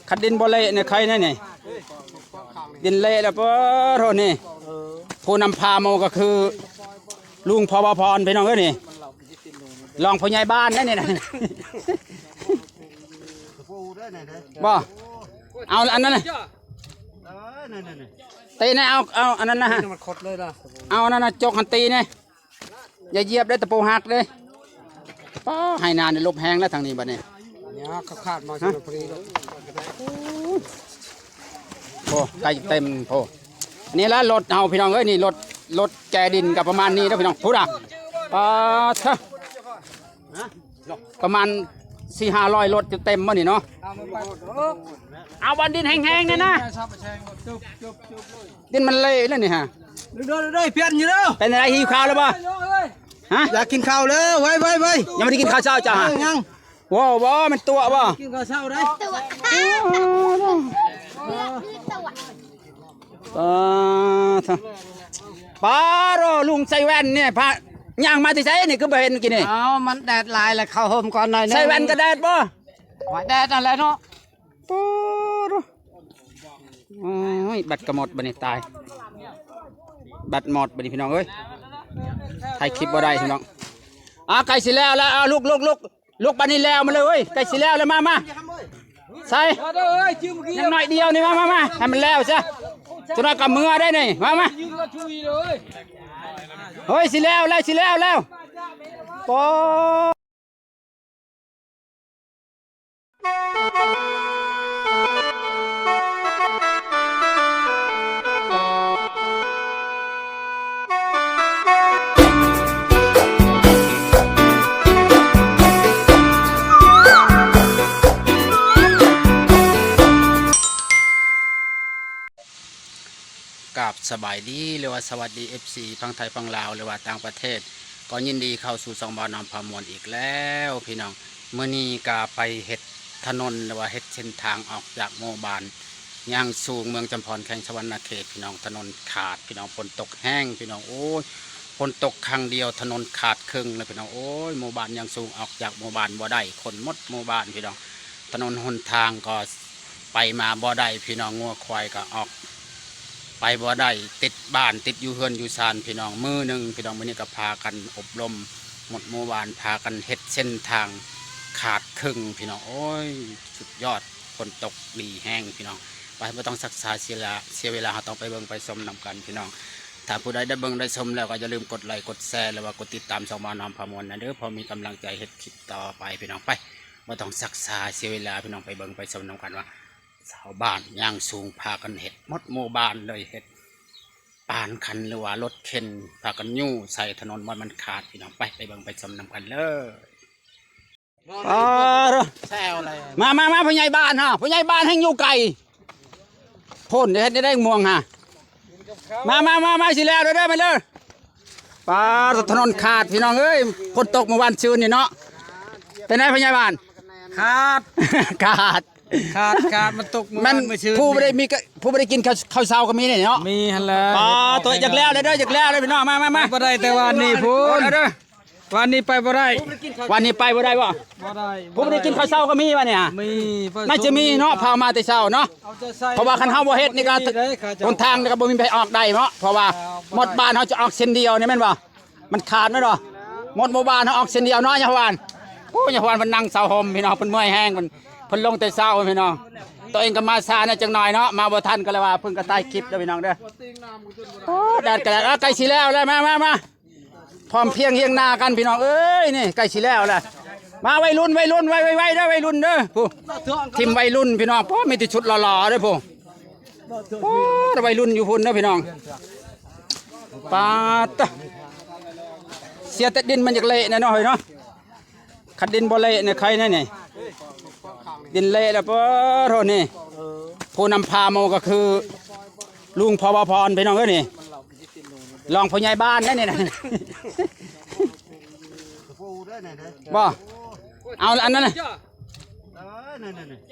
ຄັນດິນບໍ່ເລະນີ້ໄຄແນ່ນີ້ ດິນເລະແລ້ວ ປະໂທນີ້ ຜູ້ນຳພາໝູ່ກໍຄືລຸງ ພ ວ ພອນ ພີ່ນ້ອງເອີຍນີ້ ຮອງຜູ້ໃຫຍ່ບ້ານເດ້ນີ້ນະ ບໍ່ ເອົາອັນນັ້ນນະ ເອີ ນັ້ນໆ ຕີນະ ເອົາ ເອົາອັນນັ້ນນະ ມັນຂົດເລີຍລະ ເອົາອັນນັ້ນນະ ຈົກຫັ້ນຕີນະ ຢ່າຢຽບເດ້ ຕະປູຫັກເດ້ ປ້າ ໄຮ່ນານີ້ລົບແຮງແລ້ວທາງນີ້ບັດນີ້ ເນຍ ເຂົາຂາດມາ ຮະ ພອດີ ໂອ້ ໄກ່ເຕັມ ໂອ້ ນີ້ລະລົດເຮົາພີ່ນ້ອງເອີຍ ນີ້ລົດ ລົດແກ່ດິນກໍປະມານນີ້ເດ້ອພີ່ນ້ອງ ພຸ້ນນະ ປາດເທີ ປະມານສີ່ຫ້າຮ້ອຍລົດຈະເຕັມບໍ່ນີ້ເນາະ ເອົາບ່ອນດິນແຫ້ງໆນີ້ນະ ດິນມັນເລະແລ້ວນີ້ຮະ ເດີໆໆ ປ່ຽນຢູ່ເດີ ເປັນຈັ່ງໃດ ຫິວເຂົ້າແລ້ວບໍ່ ຮະ ຢາກກິນເຂົ້າແລ້ວ ໄວໆໆ ຍັງບໍ່ໄດ້ກິນເຂົ້າເຊົ້າເຈົ້າຫະ ຍັງ ວ້າວ ບໍ່ ມັນຕົວະບໍ່ ກິນເຂົ້າເຊົ້າໄດ້ ຕົວະ ປາດເທີ ປາດໂທ້ ລຸງໃສ່ແວ່ນນີ້ ພາ ຍ່າງມາແຕ່ໃສນີ້ ຄືບໍ່ເຫັນກີ້ນີ້ ເອົ້າ ມັນແດດຫຼາຍແລ້ວ ເຂົ້າຮົ່ມກ່ອນໜ້ອຍໜຶ່ງ ໃສ່ແວ່ນກໍແດດບໍ່ ວ່າແດດນັ້ນແຫຼະເນາະ ປາດໂທ້ ໂອ້ຍ ແບັດກໍໝົດບັດນີ້ ຕາຍ ແບັດໝົດບັດນີ້ ພີ່ນ້ອງເອີຍ ຖ່າຍຄລິບບໍ່ໄດ້ ພີ່ນ້ອງ ອ່າ ໃກ້ຊິແລ້ວແລ້ວ ອ່າ ລຸກໆໆ ລຸກປານນີ້ແລ້ວມາເລີຍເວີຍ ໃກ້ຊິແລ້ວແລ້ວ ມາ ມາ ໃສ່ ຍັງໜ້ອຍດຽວນີ້ ມາ ມາ ມາ ໃຫ້ມັນແລ້ວຊະ ຈັກໜ້ອຍກໍເມືອໄດ້ນີ້ ມາ ມາ ເຮີ້ຍ ຊິແລ້ວແລ້ວ ຊິແລ້ວແລ້ວ ປອດ ກາບສະບາຍດີ ຫຼືວ່າສະຫວັດດີ ເອັຟຊີ ຝັ່ງໄທຝັ່ງລາວ ຫຼືວ່າຕ່າງປະເທດ ກໍຍິນດີເຂົ້າສູ່ຊ່ອງບ່າວນ້ອຍພາມ່ວນອີກແລ້ວພີ່ນ້ອງ. ມື້ນີ້ກໍໄປເຮັດຖະໜົນ ຫຼືວ່າເຮັດເສັ້ນທາງອອກຈາກໝູ່ບ້ານຍາງສູງ ເມືອງຈຳພອນ ແຂວງສະຫວັນນະເຂດພີ່ນ້ອງ. ຖະໜົນຂາດພີ່ນ້ອງ ຝົນຕົກແຮງພີ່ນ້ອງ ໂອ້ຍ ຝົນຕົກຄັ້ງດຽວຖະໜົນຂາດເຄິ່ງເລີຍພີ່ນ້ອງ. ໂອ້ຍ ໝູ່ບ້ານຍາງສູງອອກຈາກໝູ່ບ້ານບໍ່ໄດ້ ຄົນໝົດໝູ່ບ້ານພີ່ນ້ອງ. ຖະໜົນຫົນທາງກໍ ໄປມາບໍ່ໄດ້ພີ່ນ້ອງ ງົວຄວາຍກໍອອກໄປບໍ່ໄດ້ ຕິດບ້ານ ຕິດຢູ່ເຮືອນຢູ່ຊານພີ່ນ້ອງ. ມື້ໜຶ່ງພີ່ນ້ອງ ມື້ນີ້ກໍພາກັນອົບຮົມໝົດໝູ່ບ້ານ ພາກັນເຮັດເສັ້ນທາງຂາດເຄິ່ງພີ່ນ້ອງ. ໂອ້ຍ ສຸດຍອດ ຝົນຕົກດີແຮງພີ່ນ້ອງ. ໄປ ບໍ່ຕ້ອງຊັກຊ້າເສຍເວລາ ເສຍເວລາ ເຮົາຕ້ອງໄປເບິ່ງໄປຊົມນຳກັນພີ່ນ້ອງ. ຖ້າຜູ້ໃດໄດ້ເບິ່ງໄດ້ຊົມແລ້ວ ກໍຢ່າລືມກົດໄລກົດແຊ ຫຼືວ່າກົດຕິດຕາມຊ່ອງບ່າວນ້ອຍພາມ່ວນນະເດີ ເພື່ອມີກຳລັງໃຈເຮັດຄລິບຕໍ່ໄປພີ່ນ້ອງ. ໄປ ບໍ່ຕ້ອງຊັກຊ້າເສຍເວລາພີ່ນ້ອງ ໄປເບິ່ງໄປຊົມນຳກັນວ່າ ຊາວບ້ານຍາງສູງພາກັນເຮັດໝົດໝູ່ບ້ານເລີຍ ເຮັດປານຄັນ ຫຼືວ່າລົດເຂັນ ພາກັນຍູ້ໃສ່ຖະໜົນບ່ອນມັນຂາດພີ່ນ້ອງ. ໄປ ໄປເບິ່ງໄປຊົມນຳກັນເລີຍ. ມາ ມາ ມາ ຜູ້ໃຫຍ່ບ້ານເຮົາ ຜູ້ໃຫຍ່ບ້ານແຮ່ງຢູ່ໄກ ພຸ້ນເຮັດໄດ້ມ່ວງຫາ ມາ ມາ ມາ ມາ ຊິແລ້ວເດີ ມາເດີ. ປາດ ຖະໜົນຂາດພີ່ນ້ອງເອີຍ ຝົນຕົກມື້ວານຊືນນີ້ເນາະ. ເປັນໃດ ຜູ້ໃຫຍ່ບ້ານ? ຂາດ ຂາດ ຂາດ ຂາດ ມັນຕົກມື້ວານ ມື້ຊືນ ຜູ້ບໍ່ໄດ້ມີ ຜູ້ບໍ່ໄດ້ກິນເຂົ້າ ເຂົ້າເຊົ້າກໍມີນີ້ເນາະ. ມີຫັ້ນແຫຼະ ປາດ ໂຕ ຢາກແລ້ວເດີ ຢາກແລ້ວເດີພີ່ນ້ອງ. ມາ ມາ ມາ ໄປບໍ່ໄດ້ ແຕ່ວານນີ້ພຸ້ນ ເດີ ເດີ ວານນີ້ໄປບໍ່ໄດ້ ວານນີ້ໄປບໍ່ໄດ້ບໍ່? ບໍ່ໄດ້ ຜູ້ບໍ່ໄດ້ກິນເຂົ້າເຊົ້າກໍມີວານນີ້ຫະ. ມີ ໜ້າຈະມີເນາະ ພາມາແຕ່ເຊົ້າເນາະ. ເພາະວ່າຄັນເຮົາບໍ່ເຮັດນີ້ກໍ ຫົນທາງນີ້ກໍບໍ່ມີໃຜອອກໄດ້ເນາະ ເພາະວ່າໝົດບ້ານເຮົາຈະອອກເສັ້ນດຽວນີ້ແມ່ນບໍ່? ມັນຂາດແມ່ນບໍ່? ໝົດໝູ່ບ້ານເຮົາອອກເສັ້ນດຽວເນາະ ຍາຫວານ. ໂອ້ ຍາຫວານເພິ່ນນັ່ງເຊົາຮົ່ມພີ່ນ້ອງ ເພິ່ນເມື່ອຍແຮງ ເພິ່ນ ເພິ່ນລົງແຕ່ເຊົ້າພີ່ນ້ອງ. ໂຕເອງກໍມາຊ້າແດ່ຈັກໜ້ອຍເນາະ ມາບໍ່ທັນ ກໍເລີຍວ່າເພິ່ນກໍຖ່າຍຄລິບເດີພີ່ນ້ອງເດີ. ໂອ້ ແດດກໍແດດ ເອີ ໃກ້ຊິແລ້ວແລ້ວ ມາ ມາ ມາ ພ້ອມພຽງຮຽງໜ້າກັນພີ່ນ້ອງເອີຍ. ນີ້ໃກ້ຊິແລ້ວແລ້ວ ມາໄວລຸ້ນ ໄວລຸ້ນ ໄວໆໆເດີ ໄວລຸ້ນເດີ. ຜູ້ ທີມໄວລຸ້ນພີ່ນ້ອງ ໂອ້ ມີແຕ່ຊຸດຫຼໍ່ໆເດີຜູ້. ໂອ້ ໄວລຸ້ນຢູ່ພຸ້ນເດີພີ່ນ້ອງ. ປາດຕະ ເສຍແຕ່ດິນມັນຢາກເລະແນ່ເນາະເຮີ້ຍເນາະ. ຄັນດິນບໍ່ເລະນີ້ໄຄແນ່ນີ້ ດິນເລະແລ້ວ ປະໂທນີ້. ຜູ້ນຳພາໝູ່ກໍຄືລຸງ ພ ວ ພອນ ພີ່ນ້ອງເອີຍນີ້ ຮອງຜູ້ໃຫຍ່ບ້ານເດ້ນີ້ນະ. ບໍ່ ເອົາອັນນັ້ນນະ ເອີ ນັ້ນ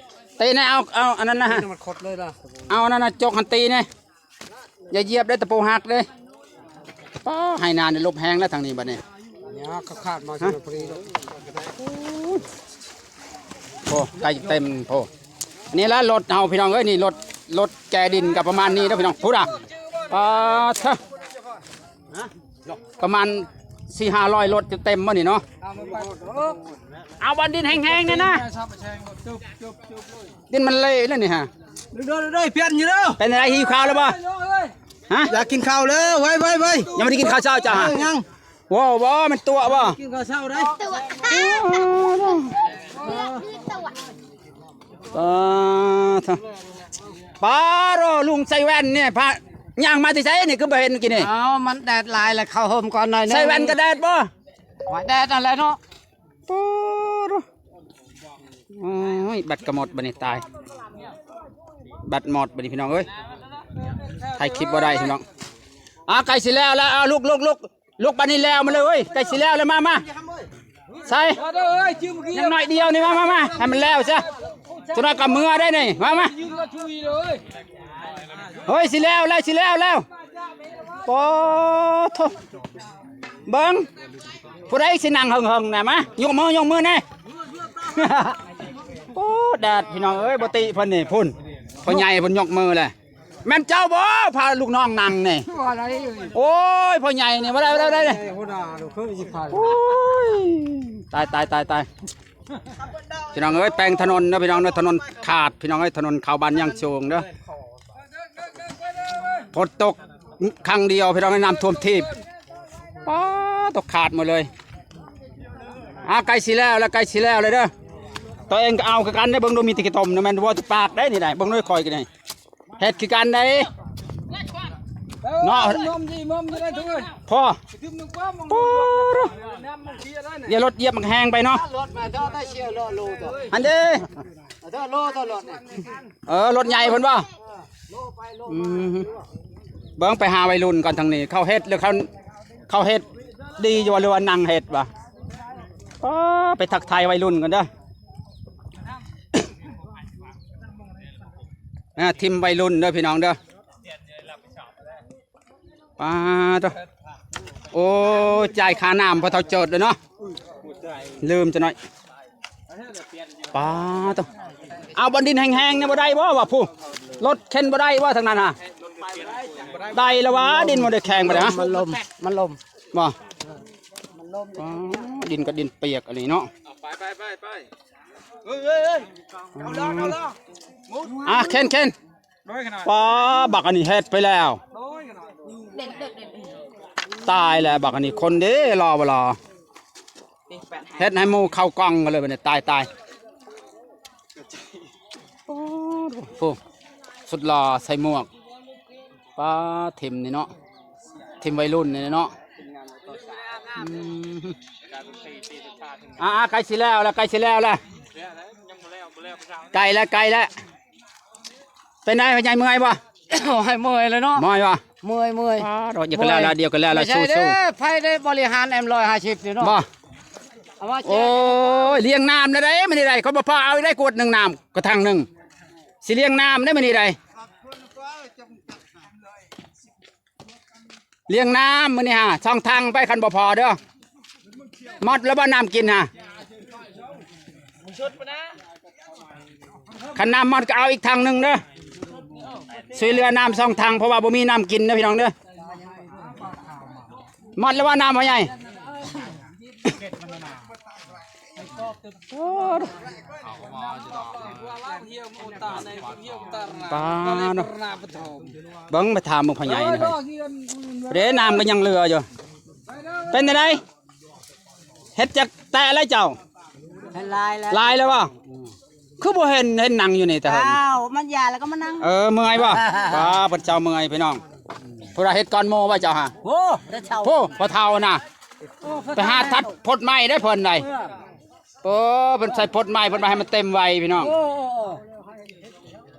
ໆ ຕີນະ ເອົາ ເອົາອັນນັ້ນນະ ມັນຂົດເລີຍລະ ເອົາອັນນັ້ນນະ ຈົກຫັ້ນຕີນະ. ຢ່າຢຽບເດ້ ຕະປູຫັກເດ້. ປ້າ ໄຮ່ນານີ້ລົບແຮງແລ້ວທາງນີ້ບັດນີ້ ເນຍ ເຂົາຂາດມາ ຮະ ພອດີ ໂອ້ ໄກ່ເຕັມ ໂອ້ ນີ້ລະລົດເຮົາພີ່ນ້ອງເອີຍ ນີ້ລົດ ລົດແກ່ດິນກໍປະມານນີ້ເດີພີ່ນ້ອງ ພຸ້ນນະ ປາດເທີ ປະມານສີ່ຫ້າຮ້ອຍລົດຈະເຕັມບໍ່ນີ້ເນາະ ເອົາບ່ອນດິນແຫ້ງໆນີ້ນະ ດິນມັນເລະແລ້ວນີ້ຮະ ເດີໆໆ ປ່ຽນຢູ່ເດີ ເປັນຈັ່ງໃດ ຫິວເຂົ້າແລ້ວບໍ່ ຮະ ຢາກກິນເຂົ້າແລ້ວ ໄວໆໆ ຍັງບໍ່ໄດ້ກິນເຂົ້າເຊົ້າເຈົ້າຮະ ເອີ ຍັງ ໂອ້ ບໍ່ ມັນຕົວະບໍ່ ກິນເຂົ້າເຊົ້າໄດ້ ປາໂທ ປາໂທ ລຸງໃສ່ແວ່ນນີ້ ພາ ຍ່າງມາແຕ່ໃສນີ້ ຄືບໍ່ເຫັນກີ້ນີ້ ເອົ້າ ມັນແດດຫຼາຍແລ້ວ ເຂົ້າຮົ່ມກ່ອນໜ້ອຍໜຶ່ງ ໃສ່ແວ່ນກໍແດດບໍ່ ໂອ້ຍ ແດດນັ້ນແຫຼະເນາະ ປາໂທ ໂອ້ຍ ແບັດກໍໝົດບັດນີ້ ຕາຍ ແບັດໝົດບັດນີ້ ພີ່ນ້ອງເອີຍ ຖ່າຍຄລິບບໍ່ໄດ້ພີ່ນ້ອງ ອ່າ ໃກ້ຊິແລ້ວແລ້ວ ເອົາ ລຸກໆໆ ລຸກປານນີ້ແລ້ວມາເລີຍເວີຍ ໃກ້ຊິແລ້ວແລ້ວ ມາ ມາ ໃສ່ ຍັງໜ້ອຍດຽວນີ້ ມາ ມາ ມາ ໃຫ້ມັນແລ້ວຊະ ຕົວນັ້ນກໍເມືອໄດ້ນີ້ ມາ ມາ ເຮີ້ຍ ຊິແລ້ວແລ້ວ ຊິແລ້ວແລ້ວ ປາໂທ ເບິ່ງ ຜູ້ໃດຊິນັ່ງເຫິງໆນະ ມາ ຍົກມື ຍົກມືແດ່ ໂອ້ ແດດ ພີ່ນ້ອງເອີຍ ບໍ່ຕິເພິ່ນນີ້ ພຸ້ນ ພໍ່ໃຫຍ່ເພິ່ນຍົກມືແລ້ວ. ແມ່ນເຈົ້າບໍ່ພາລູກນ້ອງນັ່ງນີ້ ໂອ້ຍ ພໍ່ໃຫຍ່ນີ້ ບໍ່ໄດ້ ບໍ່ໄດ້ ບໍ່ໄດ້ ໂອ້ຍ ຕາຍ ຕາຍ ຕາຍ ຕາຍ ພີ່ນ້ອງເອີຍ ແປງຖະໜົນເດີ ພີ່ນ້ອງເດີ ຖະໜົນຂາດ ພີ່ນ້ອງເອີຍ ຖະໜົນເຂົ້າບ້ານຍາງສູງເດີ ຝົນຕົກຄັ້ງດຽວ ພີ່ນ້ອງເອີຍ ນ້ຳຖ້ວມທີບ ປາໂທ ຂາດໝົດເລີຍ ອ່າ ໃກ້ຊິແລ້ວແລ້ວ ໃກ້ຊິແລ້ວແລ້ວເດີ ຕົວເອງກໍເອົາຄືກັນເດີ ເບິ່ງດູມີແຕ່ຂີ້ຕົມນະ ແມ່ນບໍ່ ປາກໄດ້ນີ້ໄດ໋ ເບິ່ງດູຂ້ອຍກໍໄດ້ ເຮັດຄືກັນໄດ໋ ເນາະ ເອີ ມັນຊິ ມັນຊິໄດ້ທຸກເອີຍ ພໍ ປາໂທ ດຽວລົດຢຽບມັນແຮງໄປເນາະ ລົດມາເຈົ້າໄດ້ເຊຍໂລໂລໂຕ ອັນເດ້ ເຈົ້າໂລໂຕລົດນີ້ ເອີ ລົດໃຫຍ່ເພິ່ນບໍ່ ເອີ ໂລໄປໂລມາ ອືມ ເບິ່ງໄປຫາໄວລຸ້ນກ່ອນທາງນີ້ ເຂົາເຮັດຫຼືເຂົາ ເຂົາເຮັດດີຢູ່ບໍ່ ຫຼືວ່ານັ່ງເຮັດວະ ອໍ ໄປທັກທາຍໄວລຸ້ນກ່ອນເດີ ອ່າ ທີມໄວລຸ້ນເດີພີ່ນ້ອງເດີ ປາໂທ ໂອ້ ຈ່າຍຄ່ານ້ຳພໍ່ເຖົ້າເຈີດເລີຍເນາະ ລືມຈັກໜ້ອຍ ປາໂທ ເອົາບ່ອນດິນແຫ້ງໆນີ້ບໍ່ໄດ້ບໍ່ວະ ຜູ້ລົດເຂັນບໍ່ໄດ້ບໍ່ທາງນັ້ນຫະ ໄດ້ລະວະ ດິນບໍ່ໄດ້ແຂງປານໃດຫະ ມັນລົມ ມັນລົມ ບໍ່ ມັນລົມ ອໍ ດິນກໍດິນປຽກອັນນີ້ເນາະ ໄປໆໆ ເອີຍໆໆ ເອົາລອງ ເອົາລອງ ອ່າ ເຂັນໆ ໂດຍຂະໜາດ ປ້າ ບັກອັນນີ້ເຮັດໄປແລ້ວ ໂດຍຂະໜາດ ຕາຍແລ້ວ ບັກອັນນີ້ຄົນເດ້ ລໍບໍ່ລໍ ເຮັດໃຫ້ໝູ່ເຂົ້າກ່ອງກັນເລີຍບັດນີ້ ຕາຍ ຕາຍ ໂອ້ ສຸດຫຼໍ່ໃສ່ໝວກ ປ້າ ທີມນີ້ເນາະ ທີມໄວລຸ້ນນີ້ເນາະ ອືມ ອ່າ ໃກ້ຊິແລ້ວແລ້ວ ໃກ້ຊິແລ້ວແລ້ວ ໃກ້ແລ້ວ ໃກ້ແລ້ວ. ເປັນໃດພໍ່ໃຫຍ່ ເມື່ອຍບໍ່? ໂອ້ຍ ເມື່ອຍແລ້ວເນາະ ເມື່ອຍບໍ່? ເມື່ອຍ ເມື່ອຍ ດຽວກໍແລ້ວລະ ດຽວກໍແລ້ວລະ ສູ້ໆ ໃຜໄດ້ບໍລິຫານ ເອັມຮ້ອຍຫ້າສິບ ນີ້ເນາະ ບໍ່? ໂອ້ຍ ລ້ຽງນ້ຳແລ້ວໃດ໋ ມື້ນີ້ໃດ໋ ເຂົາບໍ່ພໍເອົາອີກໃດ໋ ກວດໜຶ່ງນ້ຳ ກະຖັງໜຶ່ງ ຊິລ້ຽງນ້ຳໃດ໋ ມື້ນີ້ໃດ໋. ລ້ຽງນ້ຳມື້ນີ້ຫາ ສອງຖັງໄປ ຄັນບໍ່ພໍເດີ ໝົດແລ້ວບໍ່ນ້ຳກິນຫາ ຄັນນ້ຳໝົດກໍເອົາອີກຖັງໜຶ່ງເດີ ຊ່ວຍເຫຼືອນ້ຳສອງຖັງ ເພາະວ່າບໍ່ມີນ້ຳກິນເດີພີ່ນ້ອງເດີ ໝົດແລ້ວບໍ່ນ້ຳພໍ່ໃຫຍ່. ປາເນາະ ເບິ່ງໄປຖາມເບິ່ງພໍ່ໃຫຍ່ນີ້ ເດ້ ນ້ຳກໍຍັງເຫຼືອຢູ່ ເປັນຈັ່ງໃດ ເຮັດຈັກແຕະແລ້ວເຈົ້າ ເຮັດຫຼາຍແລ້ວ ຫຼາຍແລ້ວບໍ່? ອືມ ຄືບໍ່ເຫັນ ເຫັນນັ່ງຢູ່ນີ້ແຕ່ເຫິງ ອ້າວ ມັນຢາແລ້ວກໍມານັ່ງ ເອີ ເມື່ອຍບໍ່? ປ້າ ເພິ່ນເຈົ້າເມື່ອຍພີ່ນ້ອງ ເພິ່ນວ່າເຮັດກ່ອນໝູ່ບໍ່ເຈົ້າຫາ ໂອ້ ແຕ່ເຊົ້າ ໂອ້ ພໍ່ເຖົ້ານະ ໂອ້ ໄປຫາຕັດພົດໃໝ່ໄດ້ເພິ່ນໃດ ເອີ ໂອ້ ເພິ່ນໃສ່ພົດໃໝ່ ເພິ່ນວ່າໃຫ້ມັນເຕັມໄວພີ່ນ້ອງ ໂອ້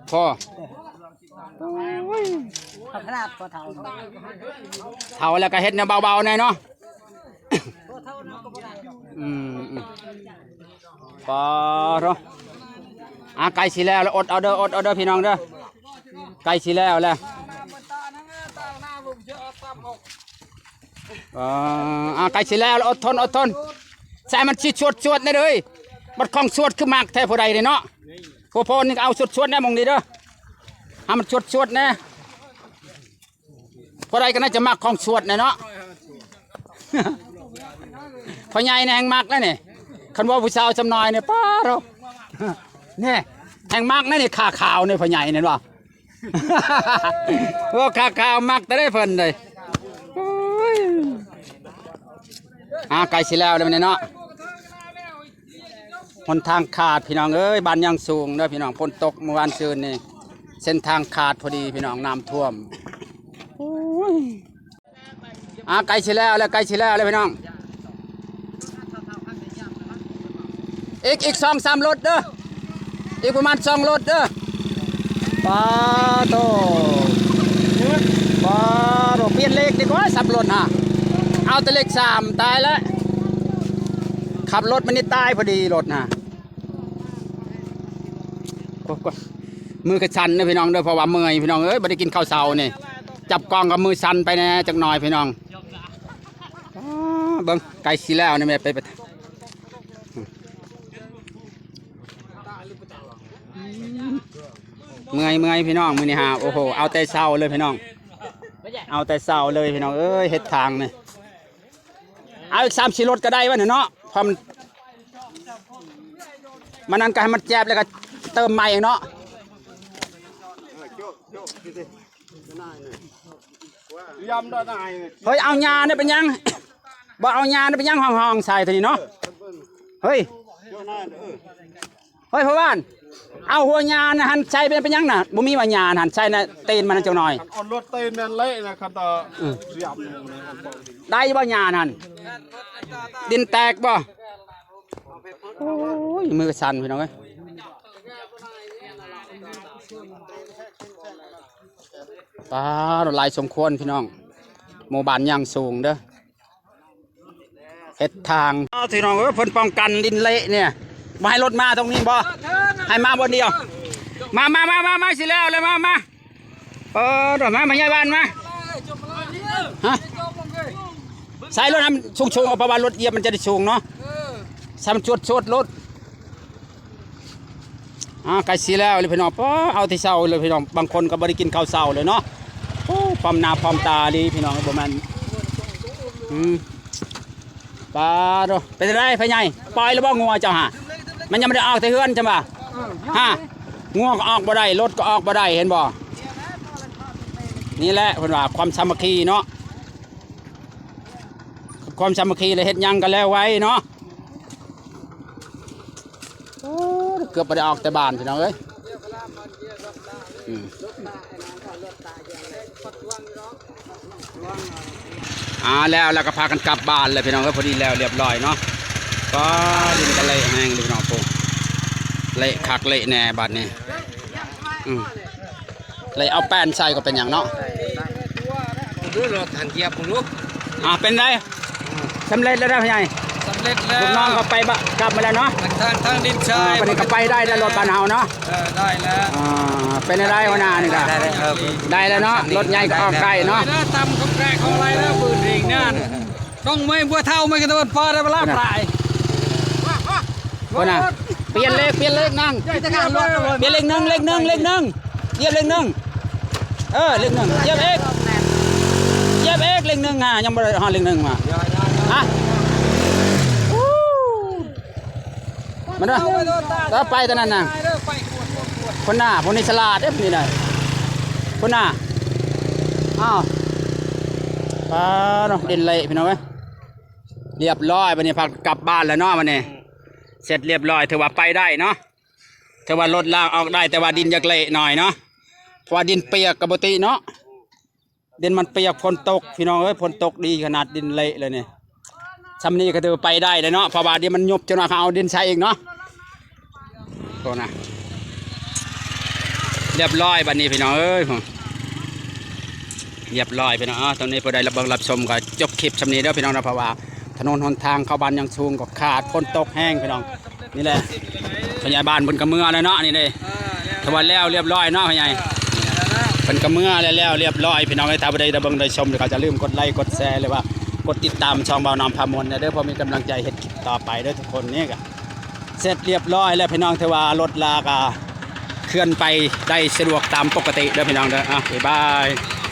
ໂອ້ ພໍ່ ໂອ້ຍ ຂະໜາດພໍ່ເຖົ້າ ເຖົ້າແລ້ວກໍເຮັດແນວເບົາໆແດ່ເນາະ ອືມ ອືມ ປາໂທ ອ່າ ໃກ້ຊິແລ້ວແລ້ວ ອົດເອົາເດີ ອົດເອົາເດີພີ່ນ້ອງເດີ ໃກ້ຊິແລ້ວແລ້ວ ອ່າ ອ່າ ໃກ້ຊິແລ້ວແລ້ວ ອົດທົນ ອົດທົນ ໃສ່ມັນຊິສວດໆແດ່ເດີ ບັດຂອງສວດຄືມັກແທ້ຜູ້ໃດນີ້ເນາະ. ພວກພໍ່ນີ້ກໍເອົາສວດໆແດ່ໝ່ອງນີ້ເດີ ໃຫ້ມັນສວດໆແດ່. ຜູ້ໃດກໍໜ້າຈະມັກຂອງສວດແນ່ເນາະ. ພໍ່ໃຫຍ່ນີ້ແຮ່ງມັກແລ້ວນີ້. ຄັນວ່າຜູ້ສາວຊຳນ້ອຍນີ້ ປ້າໂທ້ ນີ້ແຮ່ງມັກແລ້ວນີ້ ຂາຂາວນີ້ ພໍ່ໃຫຍ່ນີ້ວ່າ ເວົ້າຂາຂາວມັກແຕ່ໄດ້ເພິ່ນເດ້. ໂອ້ຍ ອ່າ ໃກ້ຊິແລ້ວແລ້ວນີ້ເນາະ. ຫົນທາງຂາດພີ່ນ້ອງເອີຍ ບ້ານຍາງສູງເດີພີ່ນ້ອງ. ຝົນຕົກມື້ວານຊືນນີ້ ເສັ້ນທາງຂາດພໍດີພີ່ນ້ອງ ນ້ຳຖ້ວມ. ໂອ້ຍ ອ່າ ໃກ້ຊິແລ້ວແລ້ວ ໃກ້ຊິແລ້ວແລ້ວພີ່ນ້ອງ. ອີກ ອີກສອງສາມລົດເດີ ອີກປະມານສອງລົດເດີ. ປາໂທ້ ປາໂທ້ ປ່ຽນເລກດີກວ່າ ສາມລົດຫາ ເອົາແຕ່ເລກສາມ ຕາຍແລ້ວ. ຂັບລົດມານີ້ຕາຍພໍດີລົດຫາ. ໂອ້ຍ ໂອ້ຍ ມືກໍສັ່ນເດີພີ່ນ້ອງເດີ ເພາະວ່າເມື່ອຍພີ່ນ້ອງເອີຍ ບໍ່ໄດ້ກິນເຂົ້າເຊົ້ານີ້ ຈັບກ້ອງກໍມືສັ່ນໄປແດ່ຈັກໜ່ອຍພີ່ນ້ອງ. ອ້າ ເບິ່ງ ໃກ້ຊິແລ້ວນີ້ແມ່ ໄປ ໄປ ເມື່ອຍ ເມື່ອຍພີ່ນ້ອງ ມື້ນີ້ຫາ ໂອ້ໂຫ ເອົາແຕ່ເຊົ້າເລີຍພີ່ນ້ອງ ເອົາແຕ່ເຊົ້າເລີຍພີ່ນ້ອງເອີຍ ເຮັດທາງນີ້. ເອົາອີກສາມສີ່ລົດກໍໄດ້ວະນີ້ເນາະ ເພາະມັນ ມັນນັ້ນກໍໃຫ້ມັນແຈບ ແລ້ວກໍເຕີມໃໝ່ເນາະ. ເຮີ້ຍ ເອົາຫຍ້ານີ້ເປັນຫຍັງ? ບໍ່ເອົາຫຍ້ານີ້ເປັນຫຍັງ? ຫ້ອງໆໃສ່ໂຕນີ້ເນາະ. ເຮີ້ຍ ເຮີ້ຍ ພໍ່ບ້ານ ເອົາຫົວຫຍ້ານະຫັ້ນໃສ່ເປັນ ເປັນຫຍັງນະ? ບໍ່ມີວ່າຫຍ້ານະຫັ້ນໃສ່ນະ ຕີນມັນນະຈັກໜ່ອຍ. ເອົາລົດຕີນນັ້ນເລະນະ ຄັນຕາ ອືມ ສຽບ ໄດ້ບໍ່ຫຍ້ານະຫັ້ນ? ດິນແຕກບໍ່? ໂອ້ຍ ມືສັ່ນພີ່ນ້ອງເອີຍ. ປາດ ຫຼາຍສົມຄວນພີ່ນ້ອງ ໝູ່ບ້ານຍາງສູງເດີ. ເຮັດທາງ ເອົາ ພີ່ນ້ອງເອີຍ ເພິ່ນປ້ອງກັນດິນເລະນີ້ ບໍ່ໃຫ້ລົດມາຕົງນີ້ບໍ່? ໃຫ້ມາບ່ອນດຽວ. ມາ ມາ ມາ ມາ ມາ ຊິແລ້ວແລ້ວ ມາ ມາ. ເອີ ມາ ມາ ຍາຍບ້ານມາ. ຮະ ໃສ່ລົດໃຫ້ມັນສູງໆ ເອົາ ເພາະວ່າລົດຢຽບມັນຈະໄດ້ສູງເນາະ. ໃສ່ມັນສວດໆໂລດ. ອ່າ ໃກ້ຊິແລ້ວເລີຍພີ່ນ້ອງ. ປ້າ ເອົາແຕ່ເຊົ້າເລີຍພີ່ນ້ອງ ບາງຄົນກໍບໍ່ໄດ້ກິນເຂົ້າເຊົ້າເລີຍເນາະ. ໂອ້ ປ້ອມໜ້າປ້ອມຕາອີ່ຫຼີພີ່ນ້ອງ ບໍ່ແມ່ນ ອືມ ປ້າໂທ້ ເປັນຈັ່ງໃດພໍ່ໃຫຍ່ ປ່ອຍແລ້ວບໍ່ງົວເຈົ້າຫາ? ມັນຍັງບໍ່ໄດ້ອອກແຕ່ເຮືອນຈັ່ງວ່າ ຮະ ງົວກໍອອກບໍ່ໄດ້ ລົດກໍອອກບໍ່ໄດ້ ເຫັນບໍ່? ນີ້ແຫຼະເພິ່ນວ່າຄວາມສາມັກຄີເນາະ ຄວາມສາມັກຄີແລ້ວເຮັດຫຍັງກໍແລ້ວໄວເນາະ. ໂອ້ ເກືອບບໍ່ໄດ້ອອກແຕ່ບ້ານພີ່ນ້ອງເອີຍ. ອືມ ອ່າ ແລ້ວ ແລ້ວກໍພາກັນກັບບ້ານແລ້ວພີ່ນ້ອງເອີຍ. ພໍດີແລ້ວລຽບຮ້ອຍເນາະ. ກໍດິນກໍເລະແຮງເດ້ພີ່ນ້ອງ. ໂອ້ ເລະຄັກເລະແນ່ບາດນີ້. ອືມ ເລະເອົາແປ້ນໃສ່ກໍເປັນຫຍັງເນາະ. ເດີ ລົດຫັ້ນຢຽບເບິ່ງດູ. ອ່າ ເປັນໃດ? ສຳເລັດແລ້ວເດີພໍ່ໃຫຍ່. ສຳເລັດແລ້ວ ລູກນ້ອງກໍໄປບະ ກັບມາແລ້ວເນາະ. ທາງ ທາງດິນຊາຍ ອ່າ ບັດນີ້ກໍໄປໄດ້ແລ້ວ ລົດບ້ານເຮົາເນາະ. ເອີ ໄດ້ແລ້ວ. ອ່າ ເປັນໃດຫົວໜ້ານີ້ກໍ ໄດ້ແລ້ວ ໄດ້ແລ້ວເນາະ. ລົດໃຫຍ່ກໍອອກໄດ້ເນາະ. ໄດ້ແລ້ວ ຕຳຂອງແກະຂອງໄລແລ້ວ ບືນເອງງານ ຕ້ອງໄມ້ບົວເຖົ້າ ໄມ້ກະໂດນພໍໄດ້ເວລາປາຍ. ພຸ້ນນະ ປ່ຽນເລກ ປ່ຽນເລກນາງ ປ່ຽນເລກໜຶ່ງ ເລກໜຶ່ງ ເລກໜຶ່ງ ຢຽບເລກໜຶ່ງ ເອີ ເລກໜຶ່ງ ຢຽບອີກ ຢຽບອີກ ເລກໜຶ່ງຫາ ຍັງບໍ່ໄດ້ຮອດເລກໜຶ່ງມາ ຮະ ອູ້ ມາເດີ ເດີ ໄປຕອນນັ້ນນະ ພຸ້ນນະ ຜູ້ນີ້ສະຫຼາດເດ້ ຜູ້ນີ້ນະ ພຸ້ນນະ ອ້າວ ປາເນາະ ເດັ່ນເລະ ພີ່ນ້ອງເອີຍ. ລຽບຮ້ອຍ ບັດນີ້ພາກັບບ້ານແລ້ວເນາະ ບັດນີ້ ເສັດລຽບຮ້ອຍ ຖືວ່າໄປໄດ້ເນາະ ຖືວ່າລົດລາງອອກໄດ້ ແຕ່ວ່າດິນຢາກເລະໜ້ອຍເນາະ ເພາະວ່າດິນປຽກກໍບໍ່ຕິເນາະ ດິນມັນປຽກ ຝົນຕົກ ພີ່ນ້ອງເອີຍ ຝົນຕົກດີຂະໜາດ ດິນເລະເລີຍນີ້. ຊ່ຳນີ້ກໍຖືໄປໄດ້ແລ້ວເນາະ ເພາະວ່າດຽວມັນຍຸບ ຈັກໜ້ອຍເຂົາເອົາດິນໃສ່ອີກເນາະ. ໂທນະ ລຽບຮ້ອຍບັດນີ້ພີ່ນ້ອງເອີຍ ລຽບຮ້ອຍພີ່ນ້ອງ. ເອົາ ຕອນນີ້ຜູ້ໃດຮັບເບິ່ງຮັບຊົມກໍຈົບຄລິບຊ່ຳນີ້ເດີພີ່ນ້ອງເນາະ ເພາະວ່າຖະໜົນຫົນທາງເຂົ້າບ້ານຍາງສູງກໍຂາດ ຝົນຕົກແຮງພີ່ນ້ອງ. ນີ້ແຫຼະ ພະຍາຍບ້ານເພິ່ນກໍເມືອແລ້ວເນາະ ນີ້ເດ້ ຖືວ່າແລ້ວລຽບຮ້ອຍເນາະ ພະຍາຍ ເພິ່ນກໍເມືອແລ້ວ ລຽບຮ້ອຍພີ່ນ້ອງເອີຍ. ຖ້າຜູ້ໃດໄດ້ເບິ່ງໄດ້ຊົມ ກໍຢ່າລືມກົດໄລກົດແຊ ຫຼືວ່າກົດຕິດຕາມຊ່ອງບ່າວນ້ອມພາມ່ວນແດ່ເດີ ເພື່ອມີກຳລັງໃຈເຮັດຄລິບຕໍ່ໄປເດີທຸກຄົນ. ນີ້ກໍ ເສັດລຽບຮ້ອຍແລ້ວພີ່ນ້ອງ ຖືວ່າລົດລາກະ ເຄື່ອນໄປໄດ້ສະດວກຕາມປົກກະຕິເດີພີ່ນ້ອງເດີ. ເອົາ ບາຍບາຍ.